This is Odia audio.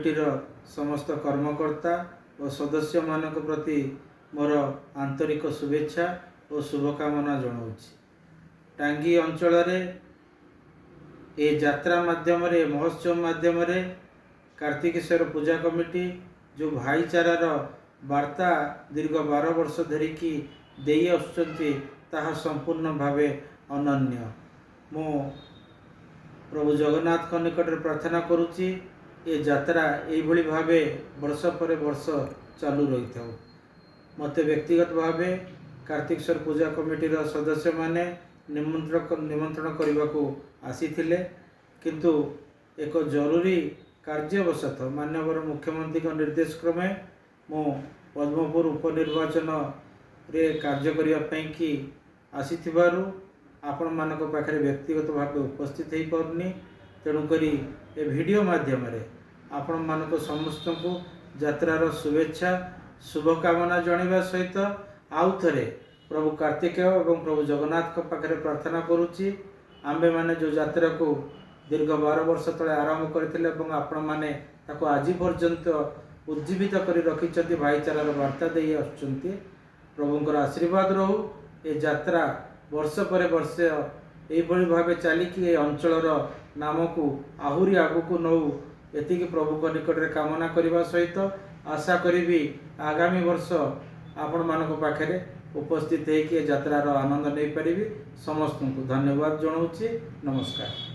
କମିଟିର ସମସ୍ତ କର୍ମକର୍ତ୍ତା ଓ ସଦସ୍ୟମାନଙ୍କ ପ୍ରତି ମୋର ଆନ୍ତରିକ ଶୁଭେଚ୍ଛା ଓ ଶୁଭକାମନା ଜଣାଉଛି। ଟାଙ୍ଗୀ ଅଞ୍ଚଳରେ ଏ ଯାତ୍ରା ମାଧ୍ୟମରେ, ମହୋତ୍ସବ ମାଧ୍ୟମରେ କାର୍ତ୍ତିକେଶ୍ୱର ପୂଜା କମିଟି ଯେଉଁ ଭାଇଚାରାର ବାର୍ତ୍ତା ଦୀର୍ଘ 12 ବର୍ଷ ଧରିକି ଦେଇ ଆସୁଛନ୍ତି, ତାହା ସମ୍ପୂର୍ଣ୍ଣ ଭାବେ ଅନନ୍ୟ। ମୁଁ ପ୍ରଭୁ ଜଗନ୍ନାଥଙ୍କ ନିକଟରେ ପ୍ରାର୍ଥନା କରୁଛି, ଏ ଯାତ୍ରା ଏଇଭଳି ଭାବେ ବର୍ଷ ପରେ ବର୍ଷ ଚାଲୁ ରହିଥାଉ। ମୋତେ ବ୍ୟକ୍ତିଗତ ଭାବେ କାର୍ତ୍ତିକେଶ୍ୱର ପୂଜା କମିଟିର ସଦସ୍ୟମାନେ ନିମନ୍ତ୍ରଣ କରିବାକୁ ଆସିଥିଲେ, କିନ୍ତୁ ଏକ ଜରୁରୀ କାର୍ଯ୍ୟବଶତଃ ମାନ୍ୟବର ମୁଖ୍ୟମନ୍ତ୍ରୀଙ୍କ ନିର୍ଦ୍ଦେଶ କ୍ରମେ ମୁଁ ପଦ୍ମପୁର ଉପନିର୍ବାଚନରେ କାର୍ଯ୍ୟ କରିବା ପାଇଁକି ଆସିଥିବାରୁ ଆପଣମାନଙ୍କ ପାଖରେ ବ୍ୟକ୍ତିଗତ ଭାବେ ଉପସ୍ଥିତ ହୋଇପାରୁନି। ତେଣୁକରି ଏ ଭିଡ଼ିଓ ମାଧ୍ୟମରେ ଆପଣମାନଙ୍କୁ ସମସ୍ତଙ୍କୁ ଯାତ୍ରାର ଶୁଭେଚ୍ଛା ଶୁଭକାମନା ଜଣାଇବା ସହିତ ଆଉ ଥରେ ପ୍ରଭୁ କାର୍ତ୍ତିକେୟ ଏବଂ ପ୍ରଭୁ ଜଗନ୍ନାଥଙ୍କ ପାଖରେ ପ୍ରାର୍ଥନା କରୁଛି, ଆମ୍ଭେମାନେ ଯେଉଁ ଯାତ୍ରାକୁ ଦୀର୍ଘ 12 ବର୍ଷ ତଳେ ଆରମ୍ଭ କରିଥିଲେ ଏବଂ ଆପଣମାନେ ତାକୁ ଆଜି ପର୍ଯ୍ୟନ୍ତ ଉଜ୍ଜୀବିତ କରି ରଖିଛନ୍ତି, ଭାଇଚାରାର ବାର୍ତ୍ତା ଦେଇ ଆସୁଛନ୍ତି, ପ୍ରଭୁଙ୍କର ଆଶୀର୍ବାଦ ରହୁ। ଏ ଯାତ୍ରା ବର୍ଷ ପରେ ବର୍ଷ ଏଇଭଳି ଭାବେ ଚାଲିକି ଏ ଅଞ୍ଚଳର ନାମକୁ ଆହୁରି ଆଗକୁ ନଉ, ଏତିକି ପ୍ରଭୁଙ୍କ ନିକଟରେ କାମନା କରିବା ସହିତ ଆଶା କରିବି ଆଗାମୀ ବର୍ଷ ଆପଣମାନଙ୍କ ପାଖରେ ଉପସ୍ଥିତ ହେଇକି ଏ ଯାତ୍ରାର ଆନନ୍ଦ ନେଇପାରିବି। ସମସ୍ତଙ୍କୁ ଧନ୍ୟବାଦ ଜଣାଉଛି। ନମସ୍କାର।